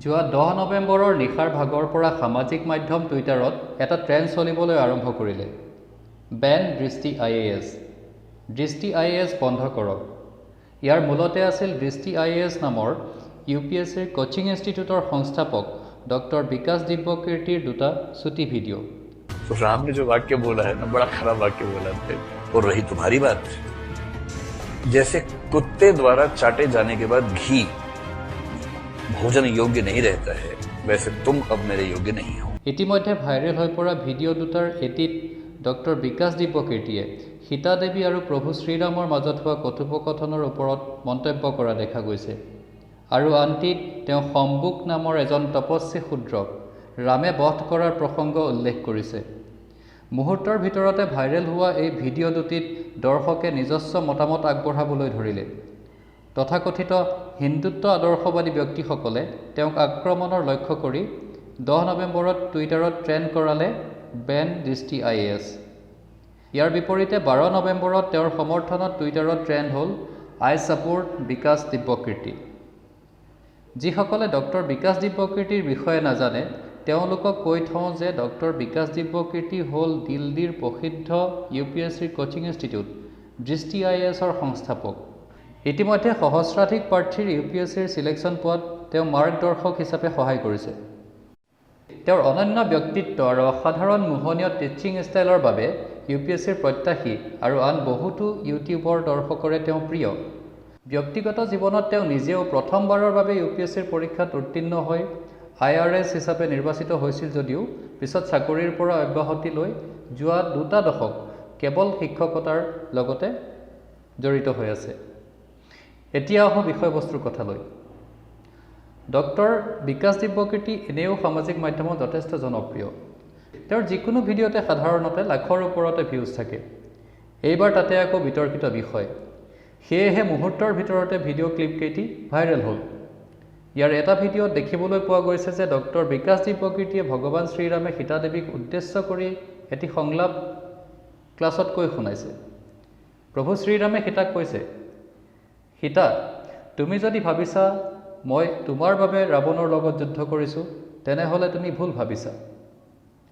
যোৱা 10 নৱেম্বৰৰ নিশাৰ ভাগৰ পৰা সামাজিক মাধ্যম টুইটাৰত এটা ট্ৰেণ্ড চলিবলৈ আৰম্ভ কৰিলে, "বেন দৃষ্টি আইএএছ", দৃষ্টি আইএএছ বন্ধ কৰক। ইয়াৰ মূলতে আছিল দৃষ্টি আইএএছ নামৰ ইউপিএছচিৰ কোচিং ইনষ্টিটিউটৰ সংস্থাপক ডক্টৰ বিকাশ দিব্যকীৰ্তিৰ দুটা চুটি ভিডিঅ'। तो राम ने जो वाक्य बोला है ना, बड़ा खराब वाक्य बोला है। और रही तुम्हारी बात, जैसे कुत्ते द्वारा चाटे जाने के बाद घी भोजन योग्य नहीं रहता है, वैसे तुम अब मेरे योग्य नहीं हो। ইতিমধ্যে ভাইৰেল হৈ পৰা ভিডিঅ' দুটাৰ এটিত ডক্টৰ বিকাশ দিব্যকীৰ্তিয়ে সীতা দেৱী আৰু প্ৰভু শ্ৰীৰামৰ মাজত হোৱা কথোপকথনৰ ওপৰত মন্তব্য কৰা দেখা গৈছে আৰু আনটিত তেওঁ শম্বুক নামৰ এজন তপস্বী শূদ্ৰক ৰামে বধ কৰাৰ প্ৰসংগ উল্লেখ কৰিছে। মুহূৰ্তৰ ভিতৰতে ভাইৰেল হোৱা এই ভিডিঅ' দুটিত দৰ্শকে নিজস্ব মতামত আগবঢ়াবলৈ ধৰিলে। তথাকথিত হিন্দুত্ব আদৰ্শবাদী ব্যক্তিসকলে তেওঁক আক্ৰমণৰ লক্ষ্য কৰি 10 নৱেম্বৰত টুইটাৰত ট্ৰেণ্ড কৰালে "বেন দৃষ্টি আইএএছ"। ইয়াৰ বিপৰীতে 12 নৱেম্বৰত তেওঁৰ সমৰ্থনত টুইটাৰত ট্ৰেণ্ড হ'ল "I support Bikash Dibyakirti"। যিসকলে ডক্টৰ বিকাশ দিব্যকীৰ্তিৰ বিষয়ে নাজানে, তেওঁলোকক কৈ থওঁ যে ডক্টৰ বিকাশ দিব্যকীৰ্তি হ'ল দিল্লীৰ প্ৰসিদ্ধ ইউপিএছচিৰ কোচিং ইনষ্টিটিউট দৃষ্টি আইএএছৰ সংস্থাপক। ইতিমধ্যে সহস্ৰাধিক প্ৰাৰ্থীৰ ইউপিএছচিৰ চিলেকশ্যন পোৱাত তেওঁ মাৰ্গদৰ্শক হিচাপে সহায় কৰিছে। তেওঁৰ অনন্য ব্যক্তিত্ব আৰু অসাধাৰণ মোহনীয় টিচিং ষ্টাইলৰ বাবে ইউপিএছচিৰ প্ৰত্যাশী আৰু আন বহুতো ইউটিউবৰ দৰ্শকৰে তেওঁ প্ৰিয়। ব্যক্তিগত জীৱনত তেওঁ নিজেও প্ৰথমবাৰৰ বাবে ইউপিএছচিৰ পৰীক্ষাত উত্তীৰ্ণ হৈ আইআৰএছ হিচাপে নিৰ্বাচিত হৈছিল যদিও পিছত চাকৰিৰ পৰা অব্যাহতি লৈ যোৱা দুটা দশক কেৱল শিক্ষকতাৰ লগতে জড়িত হৈ আছে। এতিয়া আহোঁ বিষয়বস্তুৰ কথালৈ। ডক্টৰ বিকাশ দিব্যকীৰ্তি এনেও সামাজিক মাধ্যমত যথেষ্ট জনপ্ৰিয়। তেওঁৰ যিকোনো ভিডিঅ'তে সাধাৰণতে লাখৰ ওপৰতে ভিউজ থাকে। এইবাৰ তাতে আকৌ বিতৰ্কিত বিষয়, সেয়েহে মুহূৰ্তৰ ভিতৰতে ভিডিঅ' ক্লিপকেইটি ভাইৰেল হ'ল। ইয়াৰ এটা ভিডিঅ'ত দেখিবলৈ পোৱা গৈছে যে ডক্টৰ বিকাশ দিব্যকীৰ্তিয়ে ভগৱান শ্ৰীৰামে সীতাদেৱীক উদ্দেশ্য কৰি এটি সংলাপ ক্লাছত কৈ শুনাইছে। প্ৰভু শ্ৰীৰামে সীতাক কৈছে, "সীতা, তুমি যদি ভাবিছা মই তোমাৰ বাবে ৰাৱণৰ লগত যুদ্ধ কৰিছোঁ, তেনেহ'লে তুমি ভুল ভাবিছা।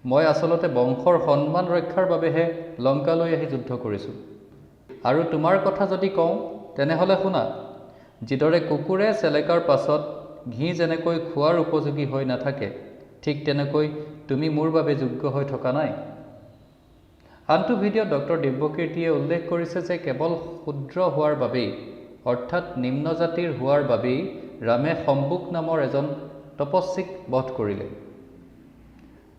মই আচলতে বংশৰ সন্মান ৰক্ষাৰ বাবেহে লংকালৈ আহি যুদ্ধ কৰিছোঁ। আৰু তোমাৰ কথা যদি কওঁ, তেনেহ'লে শুনা, যিদৰে কুকুৰে চেলেকাৰ পাছত ঘিঁ যেনেকৈ খোৱাৰ উপযোগী হৈ নাথাকে, ঠিক তেনেকৈ তুমি মোৰ বাবে যোগ্য হৈ থকা নাই।" আনটো ভিডিঅ'ত ডক্টৰ দিব্যকীৰ্তিয়ে উল্লেখ কৰিছে যে কেৱল শূদ্ৰ হোৱাৰ বাবেই, অৰ্থাৎ নিম্ন জাতিৰ হোৱাৰ বাবেই ৰামে শম্বুক নামৰ এজন তপস্বীক বধ কৰিলে।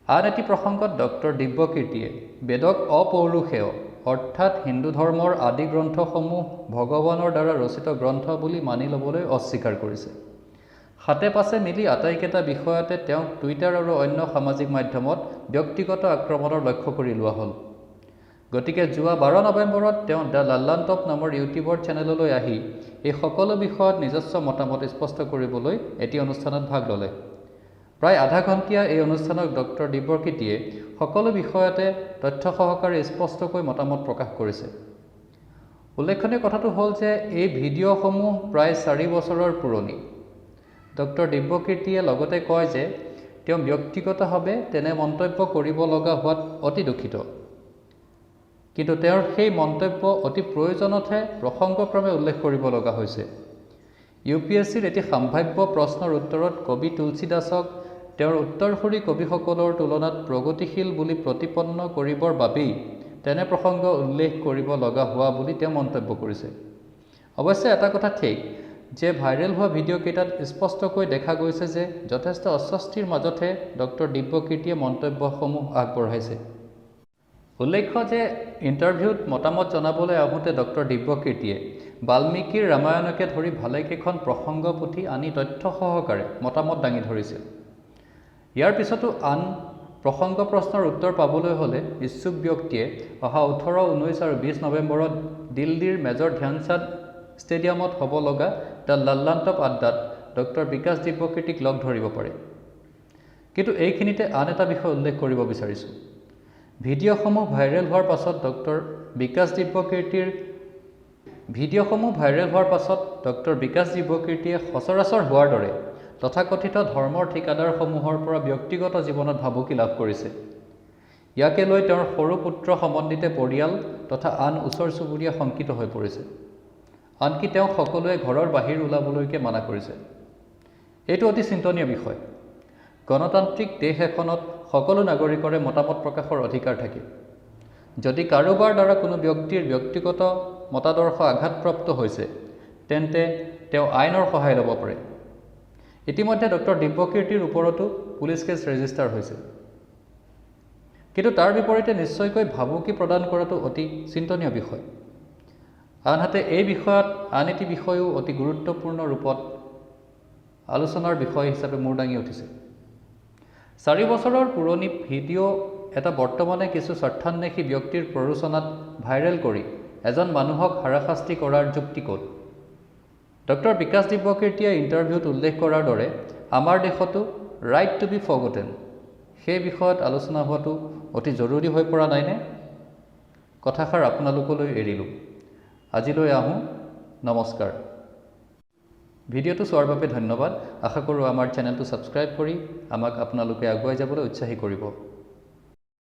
আন এটি প্ৰসংগত ডক্টৰ দিব্যকীৰ্তিয়ে বেদক অপৌৰুষেয়, অৰ্থাৎ হিন্দু ধৰ্মৰ আদি গ্ৰন্থসমূহ ভগৱানৰ দ্বাৰা ৰচিত গ্ৰন্থ বুলি মানি ল'বলৈ অস্বীকাৰ কৰিছে। সাতে পাঁচে মিলি আটাইকেইটা বিষয়তে তেওঁক টুইটাৰ আৰু অন্য সামাজিক মাধ্যমত ব্যক্তিগত আক্ৰমণৰ লক্ষ্য কৰি লোৱা হ'ল। গতিকে যোৱা 12 নৱেম্বৰত তেওঁ the Lallantop নামৰ ইউটিউবৰ চেনেললৈ আহি এই সকলো বিষয়ত নিজস্ব মতামত স্পষ্ট কৰিবলৈ এটি অনুষ্ঠানত ভাগ ল'লে। প্ৰায় আধা ঘণ্টীয়া এই অনুষ্ঠানত ডক্টৰ দিব্যকীৰ্তিয়ে সকলো বিষয়তে তথ্য সহকাৰে স্পষ্টকৈ মতামত প্ৰকাশ কৰিছে। উল্লেখনীয় কথাটো হ'ল যে এই ভিডিঅ'সমূহ প্ৰায় 4 বছৰৰ পুৰণি। ডক্টৰ দিব্যকীৰ্তিয়ে লগতে কয় যে তেওঁ ব্যক্তিগতভাৱে তেনে মন্তব্য কৰিব লগা হোৱাত অতি দুখিত, কিন্তু তেওঁৰ সেই মন্তব্য অতি প্ৰয়োজনতহে প্ৰসংগক্ৰমে উল্লেখ কৰিব লগা হৈছে। ইউপিএছচিৰ এটি সাম্ভাব্য প্ৰশ্নৰ উত্তৰত কবি তুলসীদাসক তেওঁৰ উত্তৰসূৰী কবিসকলৰ তুলনাত প্ৰগতিশীল বুলি প্ৰতিপন্ন কৰিবৰ বাবেই তেনে প্ৰসংগ উল্লেখ কৰিব লগা হোৱা বুলি তেওঁ মন্তব্য কৰিছে। অৱশ্যে এটা কথা ঠিক যে ভাইৰেল হোৱা ভিডিঅ'কেইটাত স্পষ্টকৈ দেখা গৈছে যে যথেষ্ট অস্বস্তিৰ মাজতহে ডক্টৰ দিব্যকীৰ্তিয়ে মন্তব্যসমূহ আগবঢ়াইছে। উল্লেখ্য যে ইণ্টাৰভিউত মতামত জনাবলৈ আহোঁতে ডক্টৰ দিব্যকীৰ্তিয়ে বাল্মীকিৰ ৰামায়ণকে ধৰি ভালেকেইখন প্ৰসংগ পুথি আনি তথ্য সহকাৰে মতামত দাঙি ধৰিছিল। ইয়াৰ পিছতো আন প্ৰসংগ প্ৰশ্নৰ উত্তৰ পাবলৈ হ'লে ইচ্ছুক ব্যক্তিয়ে অহা 18, 19 আৰু 20 নৱেম্বৰত দিল্লীৰ মেজৰ ধ্যানচাঁদ ষ্টেডিয়ামত হ'ব লগা the Lallantop আড্ডাত ডক্টৰ বিকাশ দিব্যকীৰ্তিক লগ ধৰিব পাৰে। কিন্তু এইখিনিতে আন এটা বিষয় উল্লেখ কৰিব বিচাৰিছোঁ। ভিডিঅ'সমূহ ভাইৰেল হোৱাৰ পাছত ডক্টৰ বিকাশ দিব্যকীৰ্তিৰ ভিডিঅ'সমূহ ভাইৰেল হোৱাৰ পাছত ডক্টৰ বিকাশ দিব্যকীৰ্তিয়ে সচৰাচৰ হোৱাৰ দৰে তথাকথিত ধৰ্মৰ ঠিকাদাৰসমূহৰ পৰা ব্যক্তিগত জীৱনত ভাবুকি লাভ কৰিছে। ইয়াকে লৈ তেওঁৰ সৰু পুত্ৰ সমন্বিতে পৰিয়াল তথা আন ওচৰ চুবুৰীয়া শংকিত হৈ পৰিছে। আনকি তেওঁক সকলোৱে ঘৰৰ বাহিৰ ওলাবলৈকে মানা কৰিছে। এইটো অতি চিন্তনীয় বিষয়। গণতান্ত্ৰিক দেশ এখনত সকলো নাগৰিকৰে মতামত প্ৰকাশৰ অধিকাৰ থাকে। যদি কাৰোবাৰ দ্বাৰা কোনো ব্যক্তিৰ ব্যক্তিগত মতাদৰ্শ আঘাতপ্ৰাপ্ত হৈছে, তেন্তে তেওঁ আইনৰ সহায় ল'ব পাৰে। ইতিমধ্যে ডক্টৰ দিব্যকীৰ্তিৰ ওপৰতো পুলিচ কেছ ৰেজিষ্টাৰ হৈছে। কিন্তু তাৰ বিপৰীতে নিশ্চয়কৈ ভাবুকি প্ৰদান কৰাটো অতি চিন্তনীয় বিষয়। আনহাতে এই বিষয়ত আন এটি বিষয়ো অতি গুৰুত্বপূৰ্ণ ৰূপত আলোচনাৰ বিষয় হিচাপে মূৰ দাঙি উঠিছে। 4 বছৰৰ পুৰণি ভিডিঅ' এটা বৰ্তমানে কিছু স্বাৰ্থান্বেষী ব্যক্তিৰ প্ৰৰোচনাত ভাইৰেল কৰি এজন মানুহক হাৰাশাস্তি কৰাৰ যুক্তি ক'ত? ডক্টৰ বিকাশ দিব্যকীৰ্তিয়ে ইণ্টাৰভিউত উল্লেখ কৰাৰ দৰে আমাৰ দেশতো ৰাইট টু বি ফৰগটেন, সেই বিষয়ত আলোচনা হোৱাটো অতি জৰুৰী হৈ পৰা নাইনে? কথাষাৰ আপোনালোকলৈ এৰিলোঁ। আজিলৈ আহোঁ, নমস্কাৰ। ভিডিঅ'টো চোৱাৰ বাবে ধন্যবাদ। আশা কৰোঁ আমাৰ চেনেলটো ছাবস্ক্ৰাইব কৰি আমাক আপোনালোকে আগুৱাই যাবলৈ উৎসাহী কৰিব।